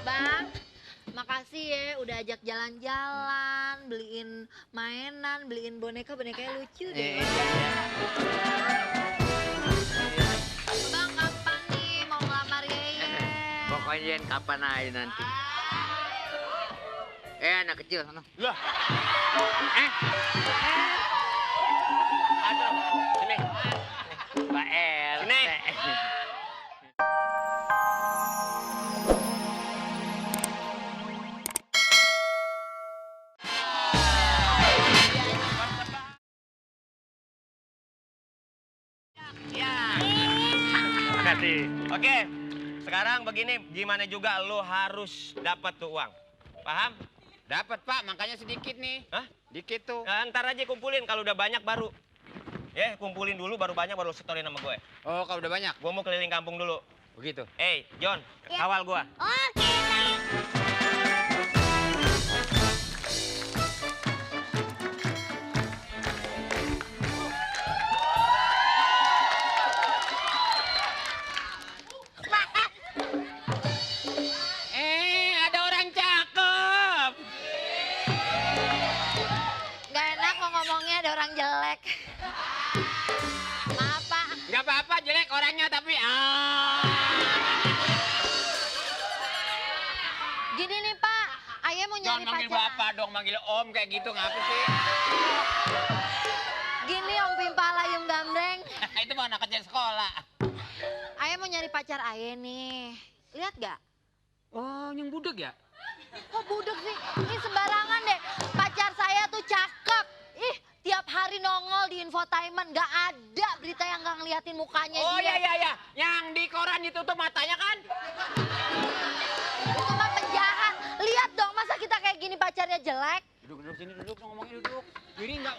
Bang, makasih ya udah ajak jalan-jalan, beliin mainan, beliin boneka-bonekanya lucu deh. Bang, kapan nih mau ngelamar Yeye? Pokoknya kapan aja nanti. Anak kecil sana. Lah. Aduh, sini. Mbak R. Sini. Makasih. Oke, sekarang begini, gimana juga lo harus dapat tuh uang. Paham? Dapat Pak, makanya sedikit nih. Hah? Dikit tuh. Nah, ntar aja kumpulin, kalau udah banyak baru. Ya, kumpulin dulu, baru banyak, baru setorin sama gue. Oh, kalau udah banyak. Gue mau keliling kampung dulu. Begitu. John, Ya. kawal gue. Oke, Ada orang cakep. Gak enak kok ngomongnya ada orang jelek. Maaf, Pak. Gak apa-apa jelek orangnya tapi Gini nih, Pak. Ayah mau Jangan nyari manggil pacar. bapak dong, manggil om kayak gitu ngapa sih? Gini, Om Pimpala Yung Gambreng. Itu mah anak kecil sekolah. Ayah mau nyari pacar Ayah nih. Lihat gak? Oh, yang budek ya? Kok budek sih? Ini sembarangan deh. Pacar saya tuh cakep. Ih, tiap hari nongol di infotainment. Gak ada berita yang gak ngeliatin mukanya Oh dia. iya. Yang di koran ditutup matanya kan? Itu mah penjahat. Lihat dong, masa kita kayak gini pacarnya jelek? Duduk sini, duduk ngomongnya duduk. Diri nggak,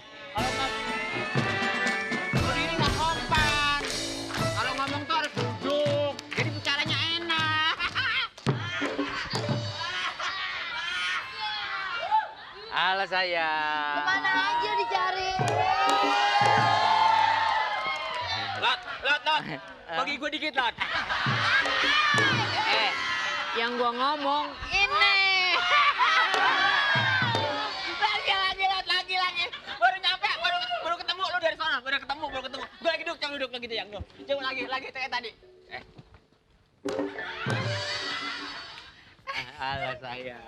kalau diri nggak sopan. Kalau ngomong tuh harus duduk. Jadi bicaranya enak. Halo sayang. Kemana aja dicari? Lot. Bagi gue dikit, Lot. Yang gua ngomong Ini. Lagi. Baru nyampe, baru ketemu lu dari sana. Baru ketemu. Gue lagi duduk, duduk lagi tuh yang lu. Coba lagi kayak tadi. halo sayang.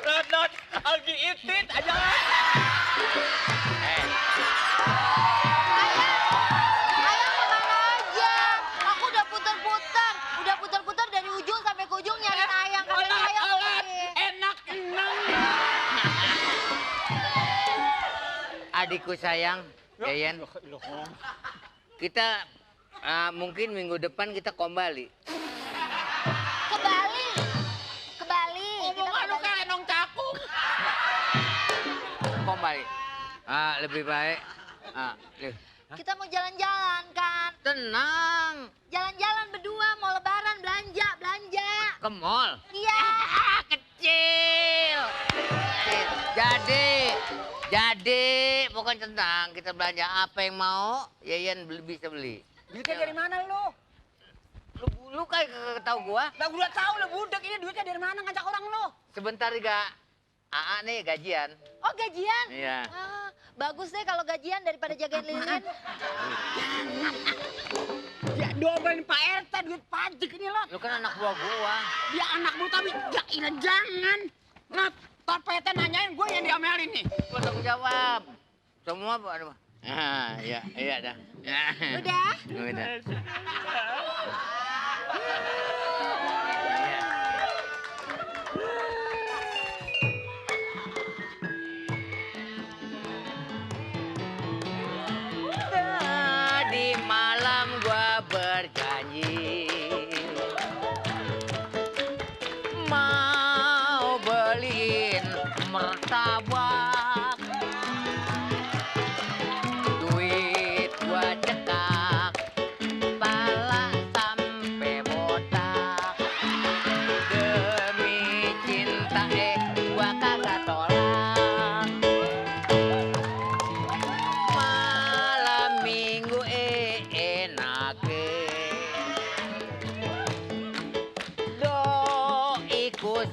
Lot, lagi itit aja. Ayah kemana aja? Aku udah puter-puter dari ujung sampai ke ujung nyariin ayah. Katanya ayah pergi. Enak enang. Adikku sayang, Yayan. Kita mungkin minggu depan kita kembali. Ke Bali. Kita Omongan lu ke Bali. kayak nong cakung. Kembali. Lebih baik. Kita mau jalan-jalan kan? Tenang. Jalan-jalan berdua mau lebaran belanja. Ke mall. Iya. Kecil. Jadi pokoknya tenang. Kita belanja apa yang mau, Yayan bisa beli. Duitnya dari mana lu? Lu kayak tahu gua. Lah gua tahu lu budak ini duitnya dari mana ngajak orang lu? Sebentar juga AA nih gajian. Oh gajian? Iya. Bagus deh kalau gajian daripada jagain lilin. Ya domelin Pak RT duit pajak ini lo. Lu kan anak buah gua. Dia anak lu tapi ya jangan. Nah, Pak PT nanyain gue yang diomelin nih. Gua tanggung jawab. Semua aduh. Iya dah. Udah? Udah. Tadi malam gua berjanji mau beliin martabak, duit gua cekak pala sampai botak.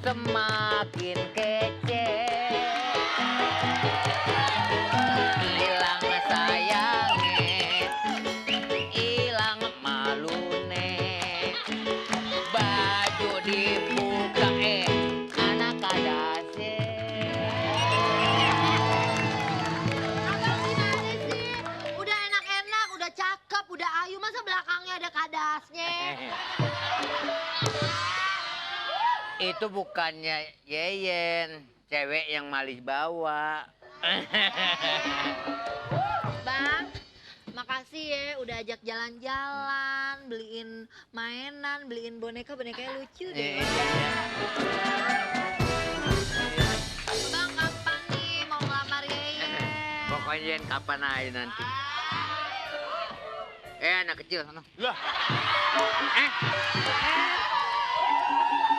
semakin kece. Hilang sayangnya, hilang malune. Baju dibuka anak kadase. Abang gimana sih? Udah enak-enak, udah cakep, udah ayu, masa belakangnya ada kadasnya? Itu bukannya Yeyen, cewek yang malis bawa. Bang, makasih ya udah ajak jalan-jalan, beliin mainan, beliin boneka-bonekanya lucu deh. Bang, kapan nih mau ngelamar Yeyen? Pokoknya Yen kapan aja nanti. Anak kecil sana. Lah.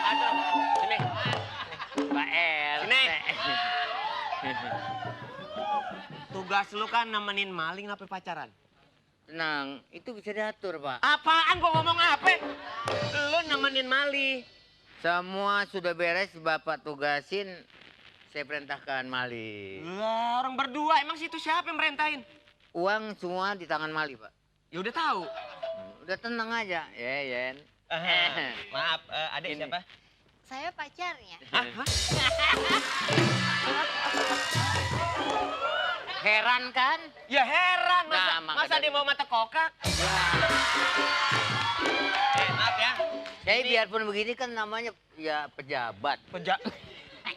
Aduh, sini. Pak RT. Sini. Tugas lu kan nemenin maling apa pacaran? Tenang, itu bisa diatur, Pak. Apaan gua ngomong apa? Lu nemenin Mali. Semua sudah beres, Bapak tugasin. Saya perintahkan Mali. Lah, orang berdua emang situ siapa yang merintahin? Uang semua di tangan Mali, Pak. Ya udah tahu. Udah tenang aja, ya Yen. Maaf, adik siapa? Saya pacarnya. Hah? Heran kan? Ya heran, Nah, masa dia mau mata kokak? Maaf ya. Jadi biarpun begini kan namanya ya pejabat.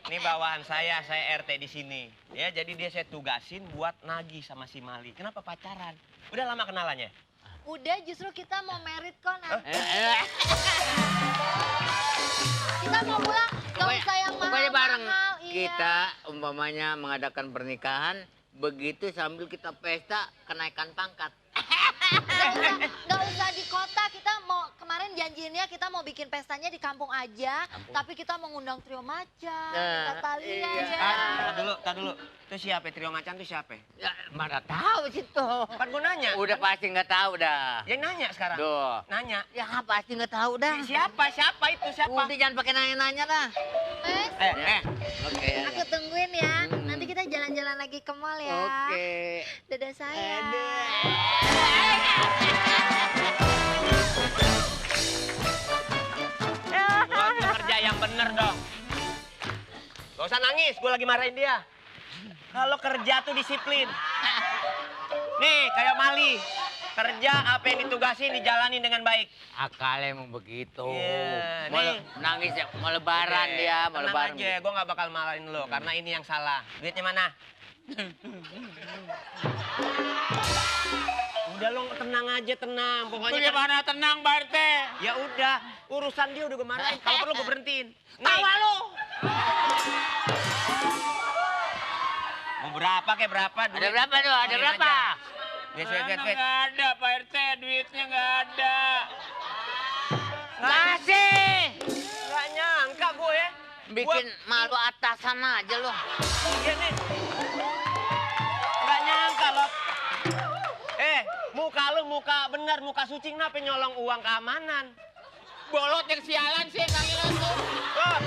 Ini bawahan saya RT di sini. Ya, jadi dia saya tugasin buat nagih sama si Mali. Kenapa pacaran? Udah lama kenalannya? Udah, justru kita mau merit kok nanti. Kita mau pulang, gak usah yang Pokoknya bareng. mahal-mahal. Iya. Kita umpamanya mengadakan pernikahan, begitu sambil kita pesta kenaikan pangkat. Gak usah di kota, kita mau kemarin janjinya kita mau bikin pestanya di kampung aja, tapi kita mau ngundang trio macan, Natalia ya. Tak dulu. Itu siapa? Trio macan itu siapa? Ya, mana tahu situ. Kan gue nanya. Udah pasti nggak tahu dah. Yang nanya sekarang. Duh. Nanya. Ya pasti nggak tahu dah. Siapa itu siapa? Udah jangan pakai nanya-nanya dah. Oke. Aku tungguin ya, nanti kita jalan-jalan lagi ke mall ya. Oke. Dadah sayang. Gua kerja yang bener dong. Gak usah nangis, gue lagi marahin dia. Kalau kerja tuh disiplin. Nih, kayak Mali. Kerja apa yang ditugasin dijalanin dengan baik. Akalnya emang begitu. Iya, Mau nih. nangis ya, mau lebaran dia, mau Tenang lebaran. aja, gue gak bakal marahin lo. Karena ini yang salah. Duitnya mana? Udah lo tenang aja, tenang. Pokoknya Gimana tenang, Pak RT? ya udah, urusan dia udah gue marahin. Kalau perlu gue berhentiin. Tawa lu. Mau berapa kayak berapa? Ada berapa tuh? Ada Panggil berapa? aja. Biasa, Mana nggak ada, Pak RT. Duitnya nggak ada. Kasih! Gak nyangka gue. Bikin malu atasan aja lo. Iya nih. Gak nyangka loh. Muka lu muka bener, muka suci kenapa nyolong uang keamanan? Bolot yang sialan sih, panggil lu. Lot,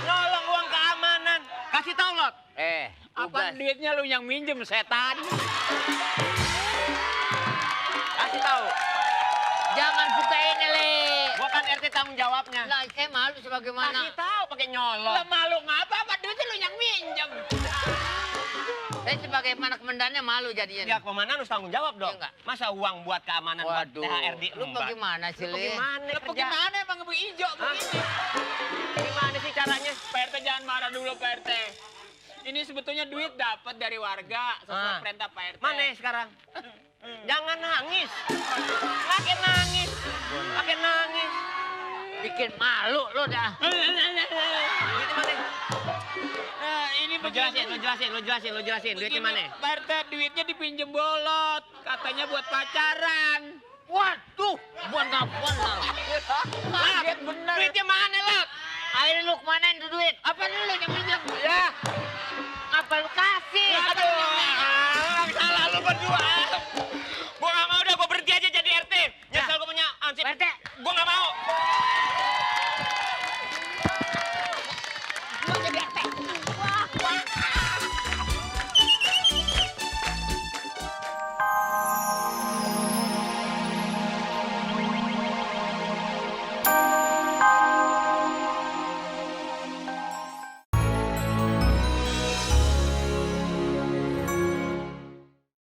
nyolong uang keamanan. Kasih tau, Lot. Apa duitnya lu yang minjem, setan? Kasih tahu. Jangan buka ini, Le. Gua kan RT tanggung jawabnya. Lah, saya malu sebagaimana. Kasih tahu pakai nyolong. Lah malu ngapa? Apa duitnya lu yang minjem? Saya sebagaimana komandannya malu jadinya. Ya komandan harus tanggung jawab dong. Iya nggak? Masa uang buat keamanan buat Waduh, THR di lu bagaimana sih, Le? Bagaimana Lah kerja? bagaimana emang hijau begini? Gimana sih caranya? Pak RT jangan marah dulu, Pak RT. Ini sebetulnya duit dapat dari warga sesuai Ah. perintah Pak RT. Mana sekarang? Jangan nangis. Pakai nangis. Pakai nangis. Bikin malu lo dah. Duitnya mana? Nah, ini Lo jelasin. Duitnya mana? Pak RT, duitnya dipinjem bolot. Katanya buat pacaran. Waduh, buat ngapain lah? Lihat bener. Duitnya mana, Lot? Ayo lu kemana itu duit? Apa lu yang minjem? Ya. Apa lu kasih? Aduh.